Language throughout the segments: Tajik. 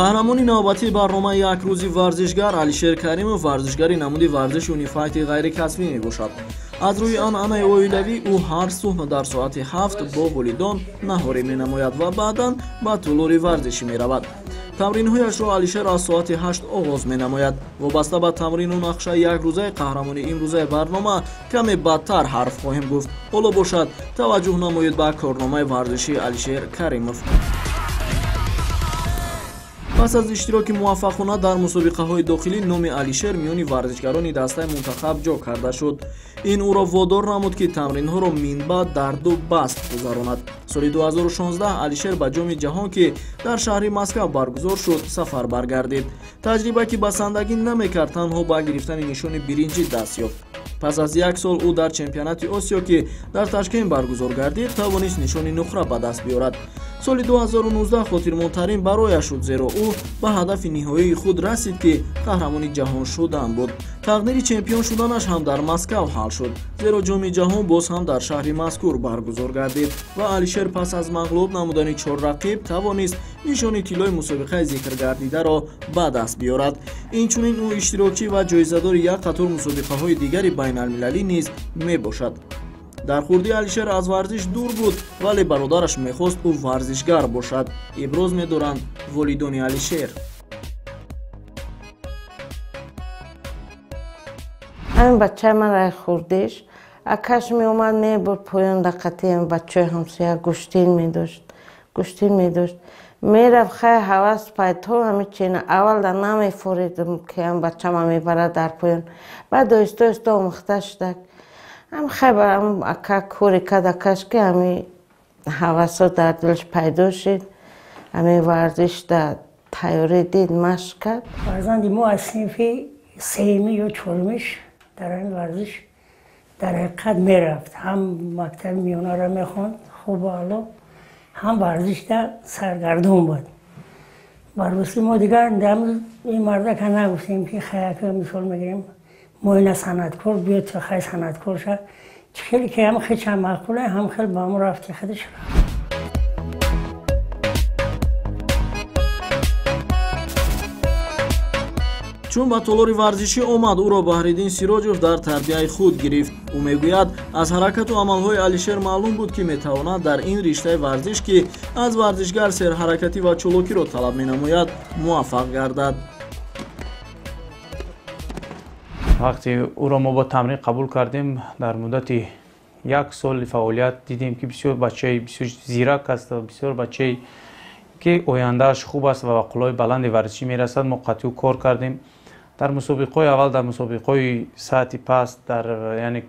Қаҳрамони навбатии барномаи як рӯзи варзишгар Алишер Каримов варзишгари намуди варзиши унифайти ғайрикасбӣ мебошад. Аз рӯи анъанаи оилавӣ ӯ ҳар субҳ дар соати 7 бо волидон наҳорӣ менамояд ва баъдан ба тӯлори варзишӣ меравад. Тамринҳояшро Алишер аз соати 8 оғоз менамояд. Вобаста ба тамрину нақшаи якрӯзаи қаҳрамони имрӯзаи барнома каме бадтар ҳарф хоҳем гуфт. Ҳоло бошад, таваҷҷӯҳ намоед ба корномаи варзишии Алишер Каримов. Пас аз иштироки муваффақона дар мусобиқаҳои дохилӣ номи Алишер миёни варзишгарони дастаи мунтахаб ҷо карда шуд. Ин ӯро водор намуд, ки тамринҳоро минбаъд дар ду баст гузаронад. Соли 2016 Алишер ба Ҷоми ҷаҳон, ки дар шаҳри Москав баргузор шуд, сафар баргардид. Таҷриба, ки басандагӣ намекард, танҳо ба гирифтани нишони биринҷӣ даст ёфт. Пас аз як сол ӯ дар чемпионати Осиё, ки дар Ташкент баргузор гардид, тавонист нишони нуқра ба даст биёрад. Соли 2019 хотирмонтарин барояш шуд, зеро ӯ ба ҳадафи ниҳоии худ расид, ки қаҳрамони ҷаҳон шудан буд. Тақдири чемпион шуданаш ҳам дар Москав ҳал шуд, зеро Ҷоми ҷаҳон боз ҳам дар шаҳри мазкур баргузор гардид ва Алишер пас аз мағлуб намудани 4 рақиб тавонист нишони тиллои мусобиқаи зикргардидаро ба даст биёрад. Инчунин ӯ иштирокчӣ ва ҷоизадори як қатор мусобиқаҳои дигари байналмилалӣ низ мебошад. Дар хурдӣ Алишер аз варзиш дур буд, вале бародараш мехост ӯ варзишгар бошад. Иброз медоранд волидони Алишер. Ҳамин бачаи ман рай хурдиш акаш меомад, мебурд поён дақати ҳамин бачаи ҳамсоя гӯштин медошт, гӯштин медошт. Мерафт, хай ҳавас пайто ҳамин чена аввал да намефоридм, ки ҳам бачама мебарад дар поён. Баъд оҳиста оҳиста омӯхта шудак. Ҳам хай барам ака кори кад акаш, ки ҳами ҳавасо дар дилш пайдо шид, ҳами варзиш да тайёрӣ дид, машқ кард. Фарзанди мо аз синфи сеюмӣ ё чорумиш дар ҳамин варзиш дар ҳақиқат мерафт. Ҳам мактаби миёнаро мехонд хубу аъло, ҳам варзишда саргардон буд. Бар рости мо дигар ин мардака нагуфтем, ки хаяка мисол мегирем, мо ина санъаткор биёд, хай санъаткор ша. Хеле ки ҳам хечам маъқуле, ҳам хел ба мо рафти худаш рафт. Чун ба толори варзишӣ омад, ӯро Баҳриддин Сироҷов дар тарбияи худ гирифт. Ӯ мегӯяд, аз ҳаракату амалҳои Алишер маълум буд, ки метавонад дар ин риштаи варзиш, ки аз варзишгар серҳаракатӣ ва чолокиро талаб менамояд, муваффақ гардад. Вақте ӯро мо бо тамрин қабул кардем, дар муддати як соли фаъолият дидем, ки бисёр бачаи бисёр зирак аст ва бисёр бачае ки ояндааш хуб аст ва ба қуллаҳои баланди варзишӣ мерасад. Мо қатъи ӯ кор кардем. Дар мусобиқаҳои аввал, дар мусобиқаҳои сатҳи паст, дар яъне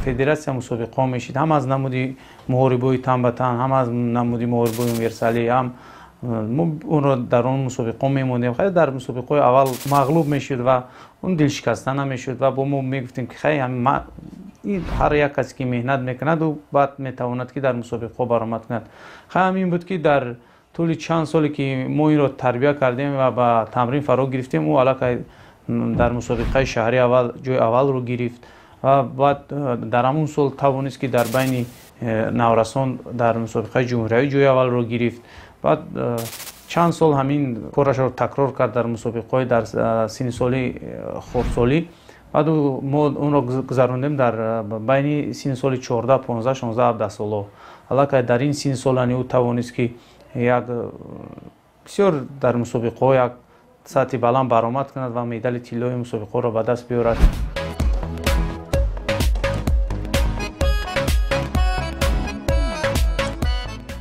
федератсия мусобиқаҳо мешид, ҳам аз намуди муҳорибаҳои тан ба тан, ҳам аз намуди муҳорибаҳои универсалӣ, ҳам мо онро дар он мусобиқаҳо мемондем. Хай дар мусобиқаҳои аввал мағлуб мешуд ва он дилшикаста намешуд ва бо мо мегуфтем, ки хай ҳар як касе ки меҳнат мекунад, ӯ баъд метавонад, ки дар мусобиқаҳо баромад кунад. Хай ҳамин буд, ки дар тӯли чанд соле ки мо инро тарбия кардем ва ба тамрин фаро гирифтем, ӯ аллакай дар мусобиқаи шаҳрӣ аввал ҷои аввалро гирифт ва баъд дар ҳамон сол тавонист, ки дар байни наврасон дар мусобиқаи ҷумҳуриявӣ ҷои аввалро гирифт. Баъд чанд сол ҳамин корашро такрор кард дар мусобиқаҳои дар синни соли хурдсолӣ. Баъд мо онро гузарондем дар байни синни соли 14, 15, 16, 17 соло. Аллакай дар ин синни солани ӯ тавонист, ки як бисёр дар мусобиқаҳо як сатҳи баланд баромад кунад ва медали тиллои мусобиқаҳоро ба даст биёрад.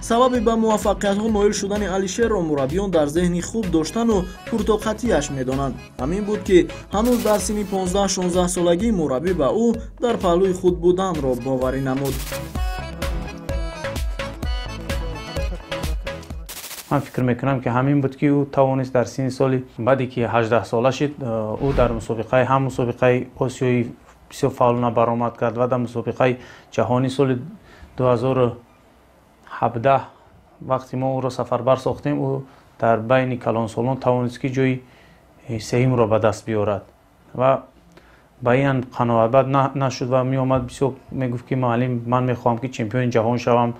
Сабаби ба муваффақиятҳо ноил шудани Алишерро мураббиён дар зеҳни хуб доштану пуртоқатиаш медонанд. Ҳамин буд, ки ҳанӯз дар синни 15-16 солагӣ мураббӣ ба ӯ дар паҳлӯи худ буданро боварӣ намуд. Ман фикр мекунам, ки ҳамин буд, ки ӯ тавонист дар синни соли баъде ки 18 сола шид, ӯ дар мусобиқаи ҳам мусобиқаи осиёӣ бисёр фаъолона баромад кард ва дар мусобиқаи ҷаҳонӣ соли 2017 вақте мо ӯро сафарбар сохтем, ӯ дар байни калонсолон тавонист, ки ҷои сеюмро ба даст биёрад ва ба ин қаноатбанд нашуд ва меомад бисёр мегуфт, ки муаллим, ман мехоҳам, ки чемпиони ҷаҳон шавам.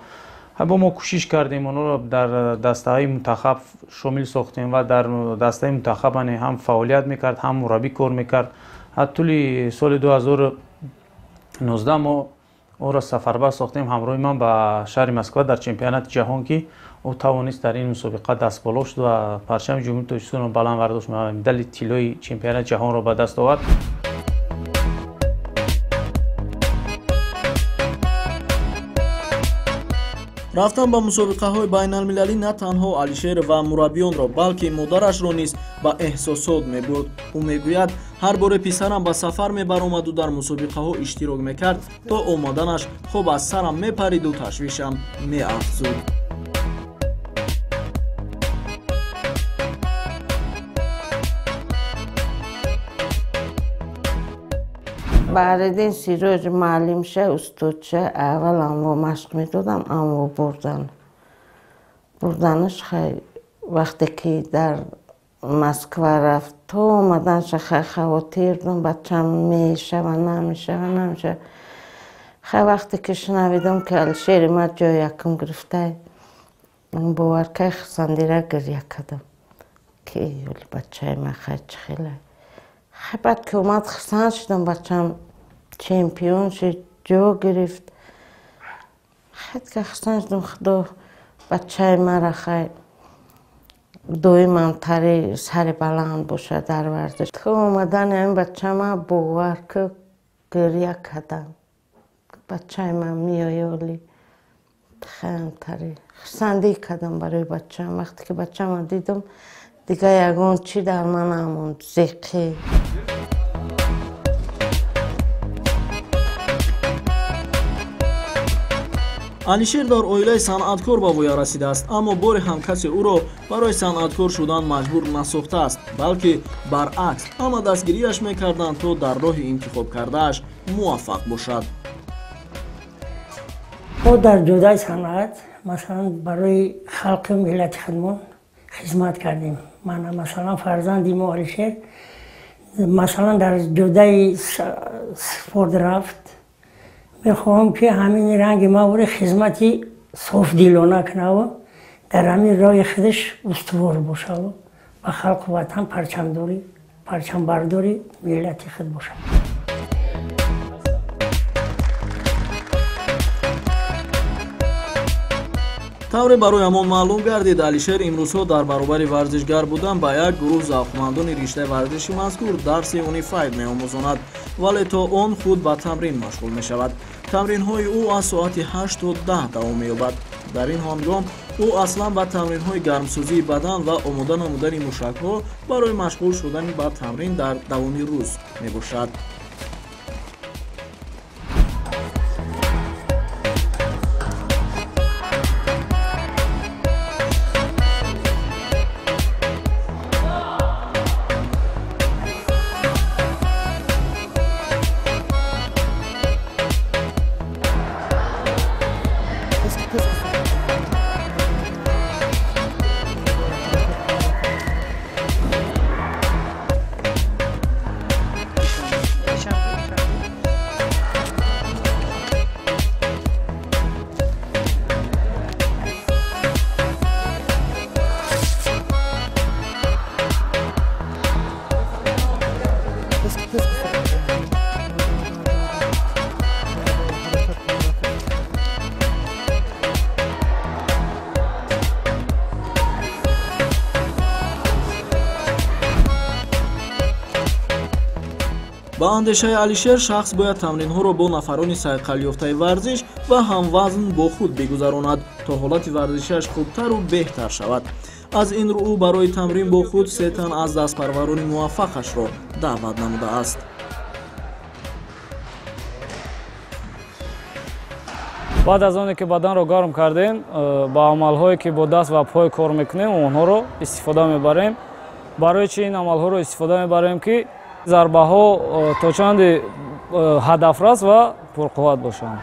Бо мо кӯшиш кардем, онҳоро дар дастаҳои мунтахаб шомил сохтем ва дар дастаи мунтахаб ҳам фаъолият мекард, ҳам мураббӣ кор мекард. Ҳатто тӯли соли 2019 мо ӯро сафарбар сохтем ҳамроҳи ман ба шаҳри Москва дар чемпионати ҷаҳон, ки ӯ тавонист дар ин мусобиқа дастболо шуд ва парчами Ҷумҳурии Тоҷикистонро баланд бардошт ва медали тиллои чемпионати ҷаҳонро ба даст овард. Рафтан ба мусобиқаҳои байналмилалӣ на танҳо Алишер ва мураббиёнро, балки модарашро низ ба эҳсосот мебурд. Ӯ мегӯяд, ҳар боре писарам ба сафар мебаромаду дар мусобиқаҳо иштирок мекард, то омаданаш хоб аз сарам мепариду ташвишам меафзуд. Баҳриддин Сироҷ муаллимша, устодша, аввал амво машқ медодам, амво бурдан. Бурданаш хай вақте ки дар Москва рафт, то омаданша хай хавотир будам, бачам мешава, намешава, намешава. Хай вақте ки шунавидам, ки Алишери ма ҷои якум гирифтай, боваркаи хурсандира гиря кардам, ки оли бачаи ма хай чӣ хелай. Хай баъд ки омад хурсанд шудам, бачам чемпион шуд, ҷо гирифт. Хай дига хурсанд шудам, худо бачаи мара хай доимам тари сари баланд бошад дар варзиш. То омадани ҳамин бача ма бовар ки гиря кардам. Бачаи ман меои оли. Хаям тари хурсандӣ кардам барои бачаам. Вақте ки бачаама дидам, дига ягон чӣ дар ман намонд, зиқӣ. Алишер дар оилаи санъаткор ба воя расидааст, аммо боре ҳам касе ӯро барои санъаткор шудан маҷбур насохтааст, балки баръакс ҳама дастгириаш мекарданд, то дар роҳи интихоб кардааш муваффақ бошад. Мо дар ҷодаи санъат, масалан, барои халқи миллати худмон хизмат кардем. Мана, масалан, фарзанди мо Алишер, масалан, дар ҷодаи спорт рафт. Мехоҳам, ки ҳамин ранги ма хизмати софдилона кунаву дар ҳамин роҳи худаш устувор бошаву ба халқу ватан парчамбардори миллати худ бошад. Тавре барои ҳамон маълум гардид, Алишер имрӯзҳо дар баробари варзишгар будан ба як гурӯҳ завқмандони риштаи варзиши мазкур дарси унифайд меомӯзонад, вале то он худ ба тамрин машғул мешавад. Тамринҳои ӯ аз соати 8 то 10 давом меёбад. Дар ин ҳангом ӯ аслан ба тамринҳои гармсӯзии бадан ва омода намудани мушакҳо барои машғул шудани ба тамрин дар давоми рӯз мебошад. Ба андешаи Алишер, шахс бояд тамринҳоро бо нафарони сайқалёфтаи варзиш ва ҳамвазн бо худ бигузаронад, то ҳолати варзишиаш хубтару беҳтар шавад. Аз ин рӯ ӯ барои тамрин бо худ се тан аз дастпарварони муваффақашро даъват намудааст. Баъд аз оне ки баданро гарм кардем, ба амалҳое ки бо даст ва пой кор мекунем, онҳоро истифода мебарем. Барои чи ин амалҳоро истифода мебарем, ки зарбаҳо то чанде ҳадафрас ва пурқувват бошанд.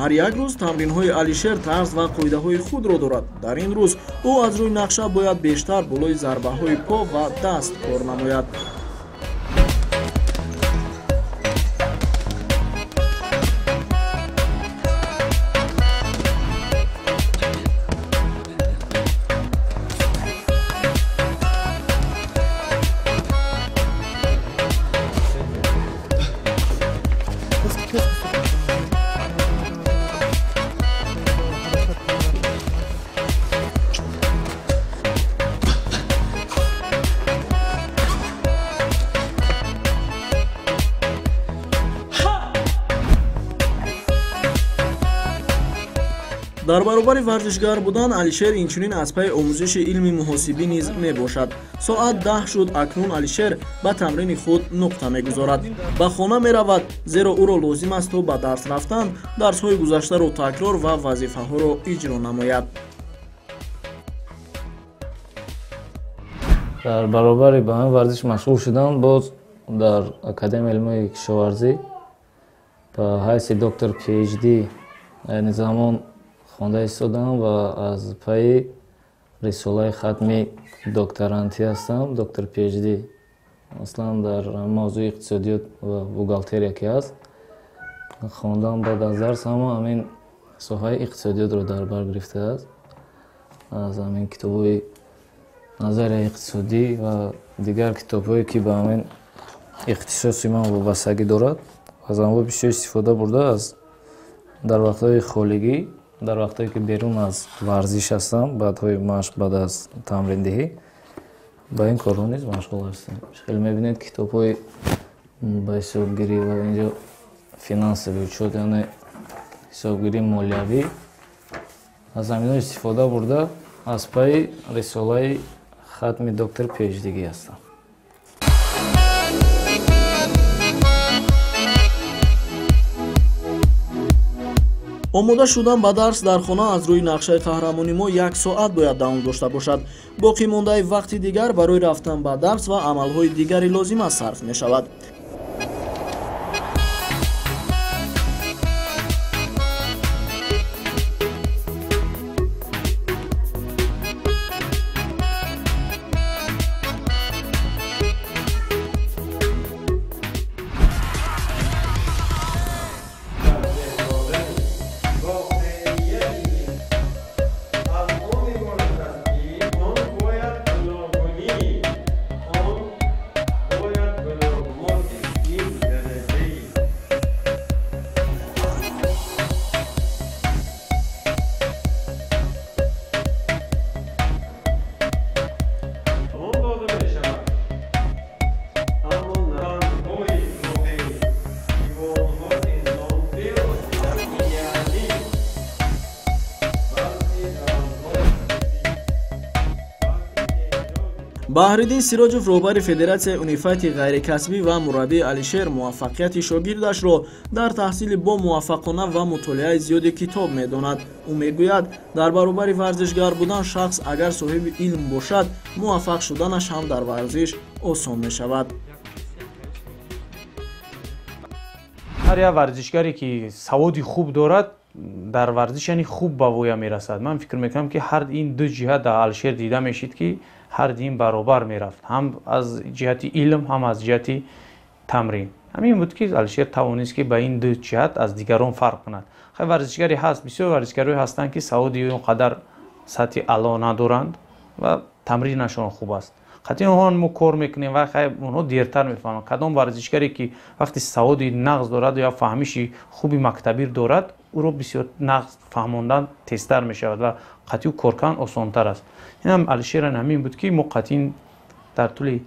Ҳар як рӯз тамринҳои Алишер тарз ва қоидаҳои худро дорад. Дар ин рӯз ӯ аз рӯи нақша бояд бештар болои зарбаҳои по ва даст кор намояд. Дар баробари варзишгар будан Алишер инчунин аз пайи омӯзиши илми муҳосибӣ низ мебошад. Соат 10 шуд, акнун Алишер ба тамрини худ нуқта мегузорад. Ба хона меравад, зеро ӯро лозим аст то ба дарс рафтан, дарсҳои гузаштаро такрор ва вазифаҳоро иҷро намояд. Дар баробари ба ҳамин варзиш машғул шудан, боз дар Академияи илмҳои кишоварзӣ ба ҳайси доктор PhD айни замон хонда истодам ва аз пайи рисолаи хатми докторантӣ ҳастам, доктор PhD, аслан дар мавзӯи иқтисодиёт ва бухгалтерия ки ҳаст хондам. Баъд аз дарс ҳама ҳамин соҳаи иқтисодиётро дар бар гирифтааст, аз ҳамин китобҳои назарияи иқтисодӣ ва дигар китобҳое ки ба ҳамин ихтисоси ман вобастагӣ дорад, аз онҳо бисёр истифода бурда аз дар вақтҳои холигӣ, дар вақтҳое ки берун аз варзиш ҳастам, баъдҳои машқ, баъд аз тамриндиҳӣ ба ин корҳо низ машғул ҳастем. Хеле мебинед китобҳои ба ҳисобгирӣ ва инҷо финансовый учёт, яъне ҳисобгирии молиявӣ, аз ҳаминҳо истифода бурда аз пайи рисолаи хатми доктор PhD-гӣ ҳастам. Омода шудан ба дарс дар хона аз рӯи нақшаи қаҳрамони мо як соат бояд давом дошта бошад. Боқӣ мондаи вақти дигар барои рафтан ба дарс ва амалҳои дигари лозима сарф мешавад. Баҳриддин Сироҷов, роҳбари Федератсияи унифайти ғайрикасбӣ ва мураббии Алишер, муваффақияти шогирдашро дар таҳсили бомуваффақона ва мутолиаи зиёди китоб медонад. Ӯ мегӯяд, дар баробари варзишгар будан шахс агар соҳиби илм бошад, муваффақ шуданаш ҳам дар варзиш осон мешавад. Ҳар як варзишгаре ки саводи хуб дорад, дар варзиш яъне хуб ба воя мерасад. Ман фикр мекунам ки ҳар ин ду ҷиҳат дар Алишер дида мешид ки ҳар ин баробар мерафт, ҳам аз ҷиҳати илм, ҳам аз ҷиҳати тамрин. Ҳамин буд ки Алишер тавонист ки ба ин ду ҷиҳат аз дигарон фарқ кунад. Хай варзишгаре ҳаст, бисёр варзишгарое ҳастанд ки саводи он қадар сатҳи аъло надоранд ва тамринашон хуб аст. Қатъи онҳо мо кор мекунем ва хай онҳо дертар мефаҳманд. Кадом варзишгаре ки вақти саводи нағз дорад ё фаҳмиши хуби мактабир дорад, ӯро бисёр нағз фаҳмондан тезтар мешавад ва қатъи ӯ кор кардан осонтар аст. Инам Алишеран ҳамин буд ки мо қатъин дар тӯли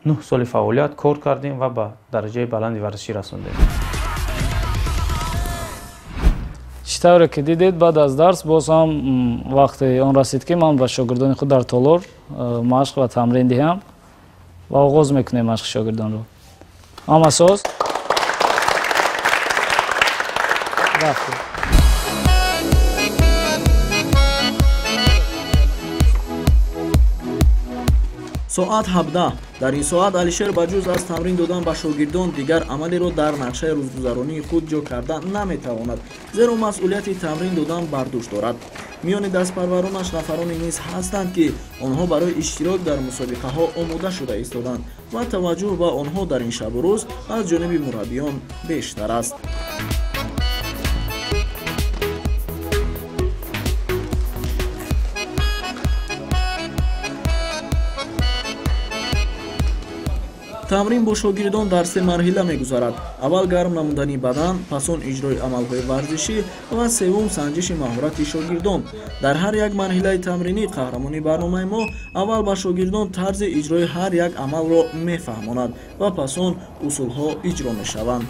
9 соли фаъолият кор кардем ва ба дараҷаи баланди варзишӣ расондем. Чӣ тавре ки дидед, баъд аз дарс боз ҳам вақти он расид ки ман ба шогирдони худ дар толор машқ ва тамрин диҳам ва оғоз мекунем машқи шогирдонро. Ҳама соз рафтем. Соат 17. Дар ин соат Алишер ба ҷуз аз тамрин додан ба шогирдон дигар амалеро дар нақшаи рӯзгузаронии худ ҷо карда наметавонад, зеро масъулияти тамрин додан бар дӯш дорад. Миёни дастпарваронаш нафароне низ ҳастанд, ки онҳо барои иштирок дар мусобиқаҳо омода шуда истоданд ва таваҷҷӯҳ ба онҳо дар ин шабу рӯз аз ҷониби мураббиён бештар аст. Тамрин бо шогирдон дар се марҳила мегузарад. Аввал гарм намудани бадан, пас он иҷрои амалҳои варзишӣ ва севум санҷиши маҳорати шогирдон. Дар ҳар як марҳилаи тамринӣ қаҳрамони барномаи мо аввал ба шогирдон тарзи иҷрои ҳар як амалро мефаҳмонад ва пас он усулҳо иҷро мешаванд.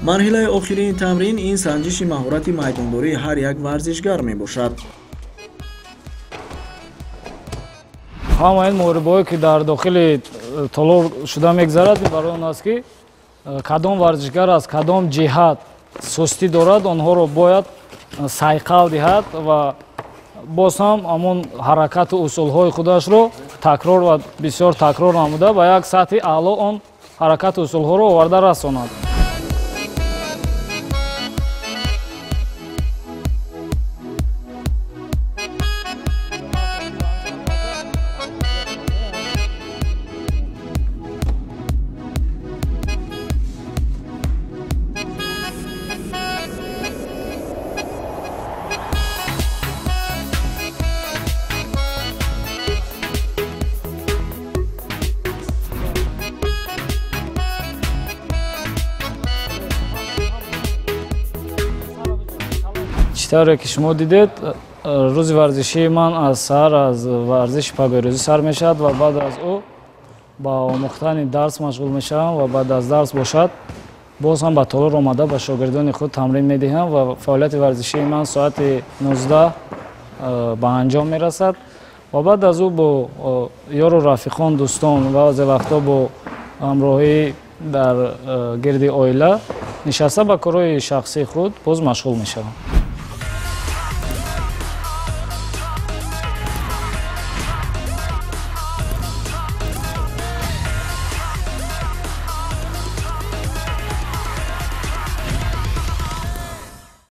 Марҳилаи охирини тамрин ин санҷиши маҳорати майдондории ҳар як варзишгар мебошад. Ҳама ин муҳорибаҳое ки дар дохили толор шуда мегзарад, барои он аст ки кадом варзишгар аз кадом ҷиҳат сустӣ дорад, онҳоро бояд сайқал диҳад ва боз ҳам ҳамон ҳаракату усулҳои худашро такрор ва бисёр такрор намуда ба як сатҳи аъло он ҳаракату усулҳоро оварда расонад. Тавре ки шумо дидед, рӯзи варзишии ман аз саҳар аз варзиши пагоҳирӯзӣ сар мешавад ва баъд аз ӯ ба омӯхтани дарс машғул мешавам ва баъд аз дарс бошад боз ҳам ба толор омада ба шогирдони худ тамрин медиҳам ва фаъолияти варзишии ман соати 19 ба анҷом мерасад ва баъд аз ӯ бо ёру рафиқон, дӯстон ва баъзе вақтҳо бо ҳамроҳӣ дар гирди оила нишаста ба корҳои шахсии худ боз машғул мешавам.